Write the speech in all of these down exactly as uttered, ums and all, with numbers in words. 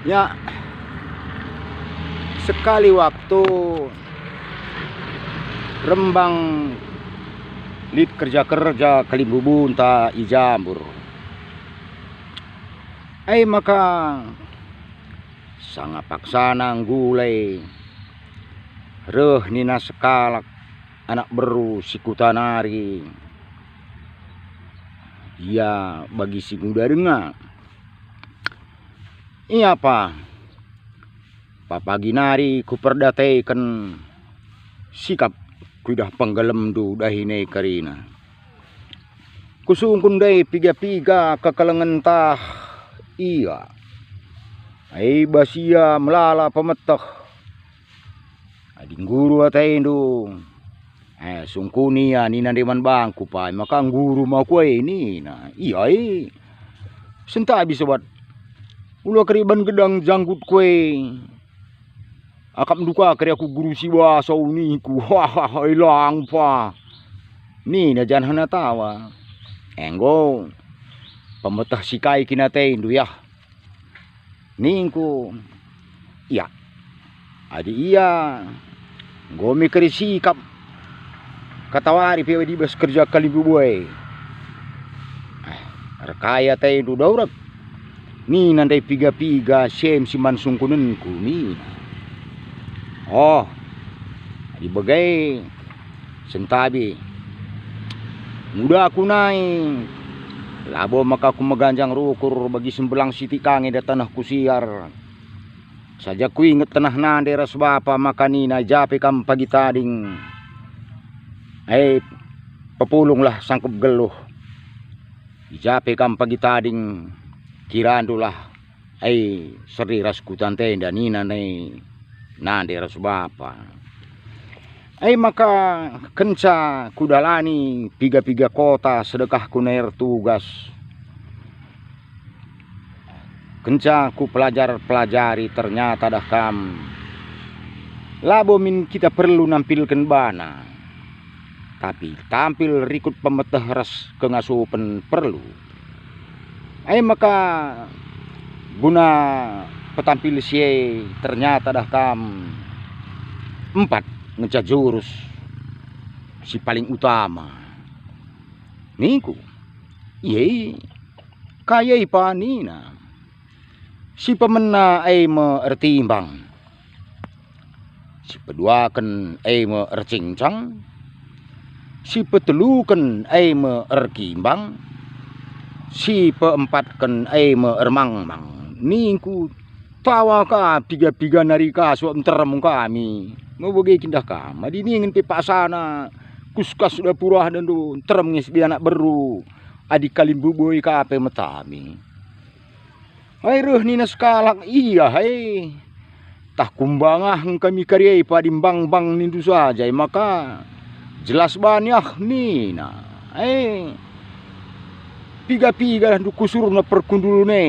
Ya, sekali waktu rembang lit kerja-kerja kalimbubunta i Jambur. E maka sanga paksana nggulai reh nina sekalak anak beru si kuta nari, ia bagi si nguda denga. Ia pa, papagi nari kuperdateken sikap kuidah penggelemndu dahin e kerina. Kusungkun ndai piga-piga kekelengentah ia. Ai bas ia melala pemeteh. Adi ngguru atendu, eh, sungkuni ia nina ndeman bangku pa, maka ngguru mako e nina. Ia e. Sentabi sobat. Ula keriban gedang janggut kue. Akap nduka kari aku guru si basa uningku. Hahaha, ilang pa. Nina janahna tawa. Enggo. Pemeteh si kai kin atendu, yah. Ningku, "Ia, adi ia enggo me keri sikap, katawari pe adi bas kerja kalimbubu e. Eh, erkai atendu, Daurek?" Nina ndai piga-piga si em si man sungkunenku nina, "Oh, adi bage, sentabi. Nguda aku nai, labo maka aku meganjang rukur bagi sembelang sitik ka nge da taneh kusiar. Saja kuinget tenah nande ras bapa maka nina, i ja pe kam pagi tading, e, pepulunglah sangkep geluh. I ja pe kam pagi tading, kirandulah." Ai seri ras kuta ntenda nina nai nande ras bapa. Ai maka kenca kudalani piga-piga kota sedekahku nai ertugas. Kenca kupelajar-pelajari ternyata dah kam. Labo min kita perlu nampilken bana. Tapi tampil rikut pemeteh ras kengasupen perlu. E maka guna petampil si e ternyata dah kam empat ngenca jurus si paling utama. Ningku, "Ie, kai e pa?" nina. Si pemena e me ertimbang. Si peduaken e me ercincang, si peteluken e me erkimbang, si peempatken e me ermangmang. Ningku, "Tawa ka piga-piga nari ka suak nterem kami. Mebege kindah kam, adi ningen pe paksana kuskas dapur ah dendu nterem nge sibi anak beru, adi kalimbuboi ka pe metami." Ai reh nina sekalak, "Ia, hai, tah kumbangahken kami kari e padi mbang-mbang nindu saja, e maka jelas bani ah," nina. E, piga-piga ndu kusurna perkundulun e.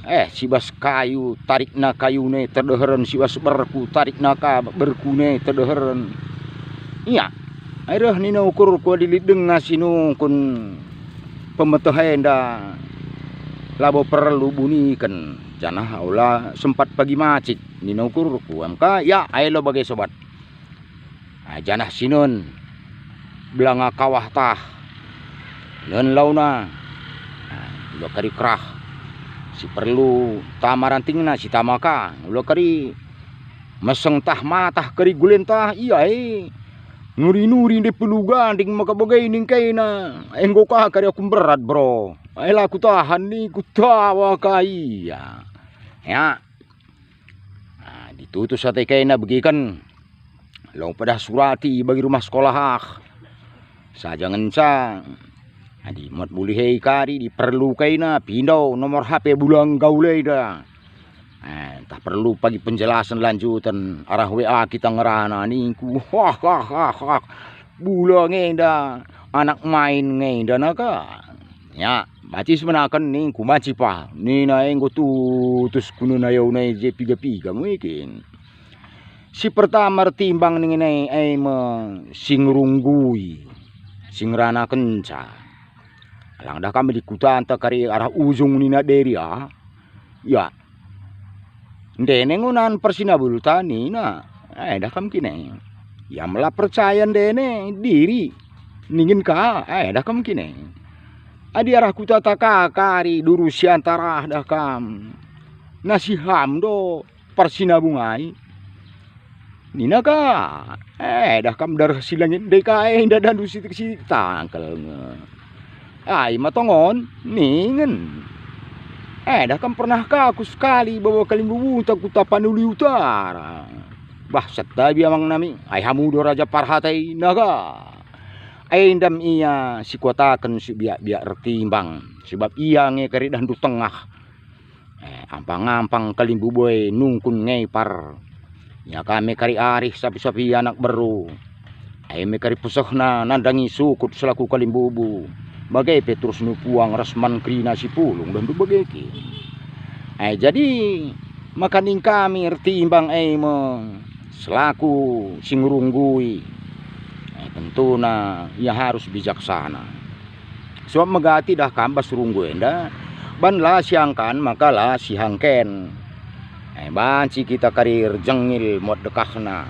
Eh, si bas kayu, tarikna kayuna e tedeheren, si bas berku, tarikna ka berkuna e tedeheren. Ia, ai reh nina ukurku adi lit denga si nungkun pemeteh enda labo perlu buniken, janah ola sempat pagi macik, nina ukurku. Emka, ya, ailo bage sobat. Ah, janah si nun, belanga kawah tah, nun launa. Ah, ula kari kerah, si perlu tama rantingna, si tama ka, ula kari meseng tah matah kari gulen tah, ia e. Nuri-nuri nde pelu ganding maka bage ningkena. Enggo ka kari aku mberat, bro. Ai la kutahan ni, kutawa ka ia. Ya. Ah, ditutus ate kena begiken. Long pedah surati bagi rumah sekolah ah. Saja ngenca. Adi muat bulih e kari diperlu kaina, pindo nomor H P bulang gaul enda. Eh, ntah perlu pagi penjelasen lanjuten arah W A kita ngerana ningku. Hahaha. Bulang enda anak main nge enda naka. Ya, banci semenaken ningku banci pa. Nina enggo tutus kunena yau nai je piga-piga mungkin. Si pertama ertimbang ningen e, e me si ngerunggui, si ngeranakenca. Lang dah kami di kutanta kari arah ujung nina deri, ah. Ya. Ndene ngunan persinabulta nina, "Eh, dah kam kine." Ia mela percaya ndene diri. Ningen ka, "Eh, dah kam kine." Adi arah kutata ka kari duru si antarah dah kam. Nasi ham do parsinabung ai. Nina ka, "Eh, dah kam dareh si langit ndai ka enda dandu sitik-sitik tangkel nge." Ai ma tongon, ningen. "Eh, dah kam pernah ka ku sekali bawa kalimbubunta ku Tapanuli Utara. Bah, setta biamang nami, ai hamu do raja parhataina ka." Ai ndam ia si kuataken si biak-biak ertimbang, sebab ia nge kari dahndu tengah. Eh, ampang-ampang kalimbubu e nungkun ngepar. Ia kami kari arih sapi-sapi anak beru. Ai me kari pesehna nandangi sukut selaku kalimbubu. Bage pe terus nupuang ras man kerina si pulung dahndu bage kin. Eh, jadi maka ning kami ertimbang e me selaku si ngerunggui. Eh, tentuna ia harus bijaksana. Sebab megati dah kam bas runggu enda, ban la siangkan maka la sihangken. Eh, banci kita kari erjengil muat dekahna.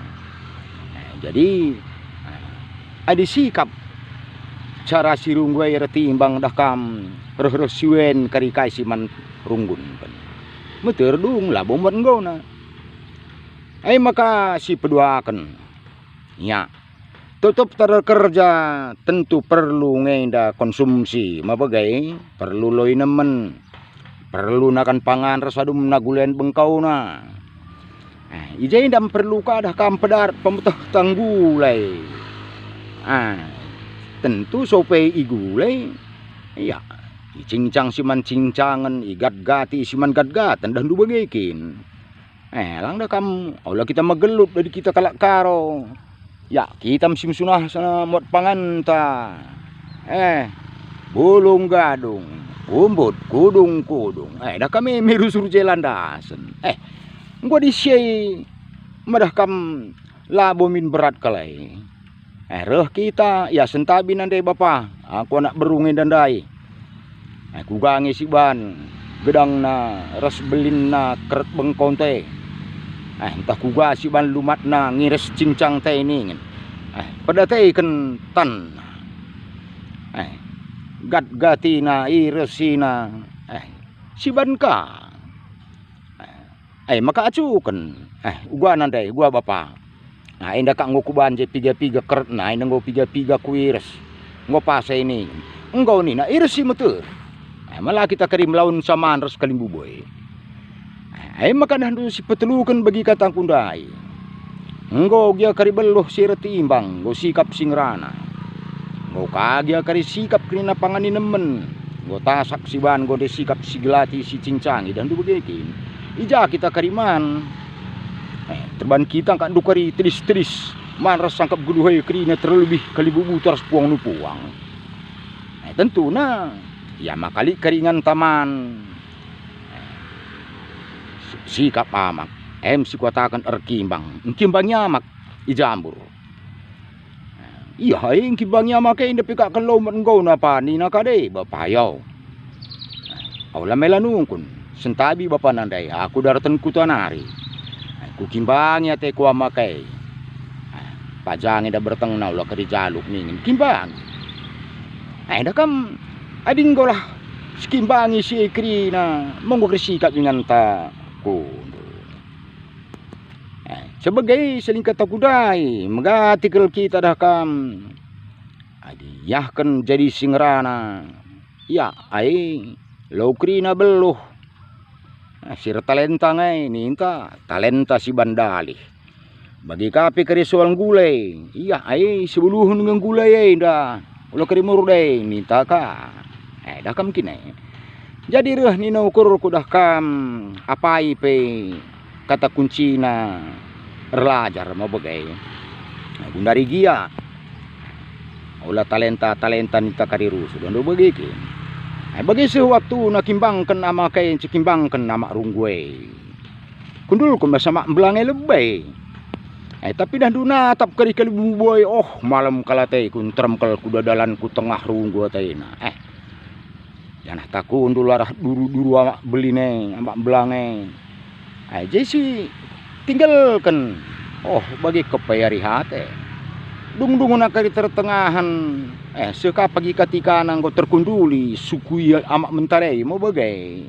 Eh, jadi, eh, adi sikap cara si runggu e ertimbang dah kam reh-reh siwen kari kai si man runggunken. Meter dung labo muat enggona. Eh, maka si peduaken. Ya. Tutup terkerja tentu perlu ngenda konsumsi, mabege perlu loi nemen, perlu nakan pangan ras adumna gulen bengkauna. Eh, i jenda perlu kadah kam pedar pemeteh tanggulai. Ah, tentu sope i gulai, ya, icincang si man cincangen, igatgati si man gatgaten, dahndu bage kin. Eh, lang dah kam, ola kita megelut dari kita kalak Karo. Ya, kita mesti mesunah sana muat panganta. Eh, bulung gadung, kumbut, kudung-kudung. Eh, dah kami mirusur jelandasen. Eh, enggo disiai madah kam labo min berat kalai. Eh, reh kita, ia sentabi nande bapa, aku anak beru nge ndai. Eh, kuga nge siban gedangna ras belinna keret bengkonte. Eh, ntah kuga siban lumatna ngires cincangte ningen. Eh, pedateken tanna. Eh, gatgatina iresina. Eh, siban ka. Eh, maka acuken. Eh, uga nande, uga bapa. Nah, enda kak enggo kuban je piga-piga keretna, enda enggo piga-piga kuires. Enggo pas e ningen. Enggo nina, "Iris si meter." Eh, mala kita kari melaun saman ras kalimbubu e. Eh, maka dahndu si peteluken bagi katangku ndai. Enggo gia kari beluh si ertimbang, enggo sikap si ngerana. Enggo ka gia kari sikap kerina pangani nemen, enggo tasak siban, enggo nde sikap si gelati si cincangi, dahndu bage kin. I ja kita kari man. Eh, terban kita engka ndukari tedis-tedis, man ras sangkap geluh e kerina terlebih kalimbubu ras puang nupuang. Eh, tentuna, ia maka lit kari nganta man. Eh, sikap amak, em si kuataken erkimbang, engkimbangi amak i jambur. Ia e engkimbangi amak e ndepe kak kelomot enggona pa nina kade, bapa yo. Aula mela nungkun, sentabi bapa nandai aku darten kuta nari. Kukimbangi ateku amak e. Pajang enda bertengna ula keri jaluk ningen kimbangi. Enda kam adi enggolah sikimbangi si e kerina, menggo keri sikap inganta kundul. Eh, sebage selingkat aku ndai, megati kal kita dah kam. Adi iahken jadi si ngerana, ia ai, lau kerina beluh. Eh, si ertalenta ngai ninta, talenta si bandalih. Bagi ka pe keri soal nggule, ia ai, si beluhen nge nggule enda, ula keri murdai ninta ka. Eh, dah kam kine. Jadi reh nina ukurku dah kam, apai pe kata kuncina erlajar me bage. Gundari gia. Ola talenta-talenta ninta kari rusuh, dahndu bage kin. Eh, bage seh waktuna kimbangken amak e, ncekimbangken amak runggu e. Kundulkun bas amak mbelang e lebe. Eh, tapi dahndu natap kari kalimbubu e, oh, malem kal ateku, nterem kal kuda dalan ku tengah runggu atena. Eh, Janah takundul arah duru-duru amak belin e, amak mbelang e. Eh, jadi si tinggalken. Oh, bage kepe ari ate. Dung-dung na kari tertengahen, eh, seh ka pagi katikana enggo terkunduli sukui Amak Mentar e mo bage.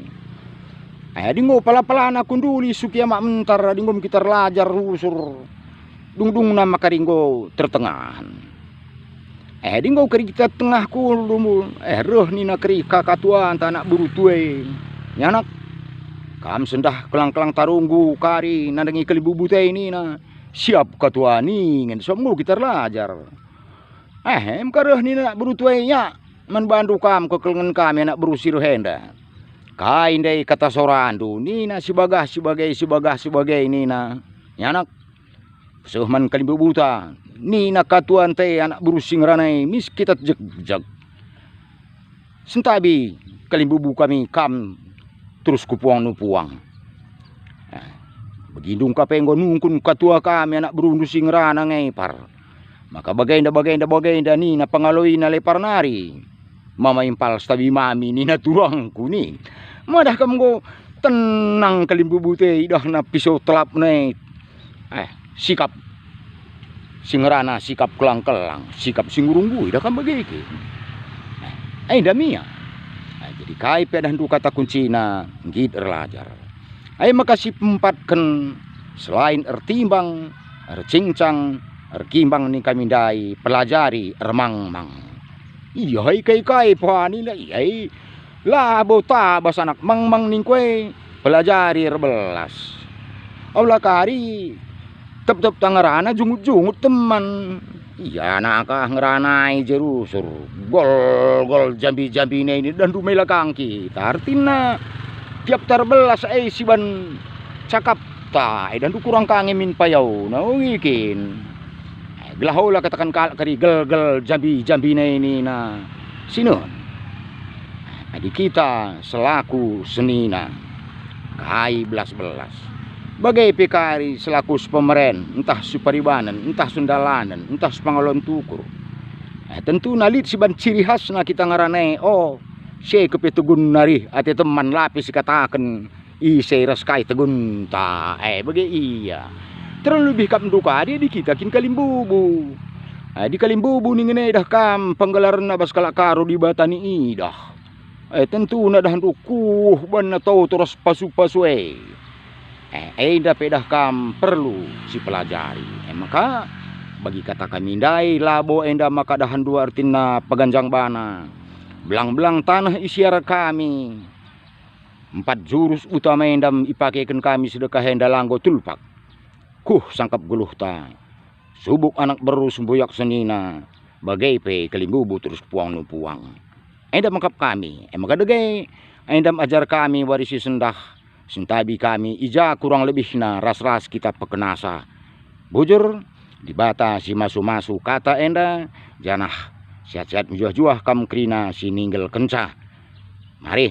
Eh, adi enggo pala-palana kunduli suki Amak Mentar, adi enggo kita erlajar rusur. Dung-dungna maka adi enggo tertengahen. Eh, adi enggo kari kita tengah kundul, eh, reh nina kari ka katuanta anak beru tua e, "Nyanak, kam sendah kelang-kelang tarunggu kari nandangi kalimbubu ate," nina. "Siap katua ningen, sabap enggo kita erlajar." Eh, em ka reh nina anak beru tua e, "Yak, man bandu kam kekelengen kami anak beru si reh enda. Kai ndai kata sorandu?" nina si bagah si bage, si bagah si bage nina, "Nyanak, seh man kalimbubuta," nina katuanta e anak beru si ngerana e, mis kita jek-jek. "Sentabi kalimbubu kami kam terus ku puangndu puang. Eh, begindu ka pe enggo nungkun katua kami anak berundu si ngerana nge par. Maka bagenda, bagenda, bagenda," nina pengaloina lepar nari. "Mama impal setabi mami," nina turangku ni. Madah kam enggo tenang kalimbubu ate, idahna pisau telapna e. Eh, sikap si ngerana sikap kelang-kelang, sikap si ngurunggui, idah kam bage ke. Eh, enda mia. Eh, jadi kai pe dahndu kata kuncina, nggit erlajar. Ai maka si pempatken, selain ertimbang, ercincang, erkimbang ning kami ndai, pelajari ermangmang. Ia i kai-kai panina ia i, labo tabas anak mangmang ningku e, pelajari erbelas. Ola kari tep-tep ta ngerana jungut-jungut teman. Ia nakah ngerana i je rusur, gol-gol jambi-jambina ini dahndu mela kang kita. Artina tiap ta erbelas e siban cakapta, e dahndu kurang ka nge min payauna, ugi kin. Eh, gelah ola kataken kalak kari gel-gel jambi-jambina ini na sinen. Adi kita selaku senina, kai belas-belas. Bage pe kari selaku sepemeren, ntah suparibanen, ntah sundalanen, ntah sepangalon tukur. Eh, tentuna lit siban ciri khasna kita ngerana e, oh, si e kepe tegun nari ate teman la pe sikataken ise ras kai tegunta, eh, bage ia. Terlebih kap nduka adi, adi kita kin kalimbubu. Eh, adi kalimbubu ningen e idah kam penggelarenna bas kalak Karo Dibata ni idah. Eh, tentuna dahndu kuh banna toto ras pasu-pasu e. Eh, enda pe idah kam perlu sipelajari. E maka, bagi kata kami ndai, labo enda maka dahndu artina peganjang bana. Belang-belang taneh isiar kami. Empat jurus utama enda ipakeken kami sedekah enda la enggo tulpak. Kuh sangkap geluhta. Subuk anak beru sembuyak senina, bage pe kalimbubu terus puangndu puang. Enda mekap kami, e maka dage, enda ajar kami wari si sendah, sentabi kami i ja kurang lebihna ras-ras kita pekenasa. Bujur, Dibata si masu-masu kata enda, janah sehat-sehat mejuah-juah kam kerina si ninggelkenca. Mari,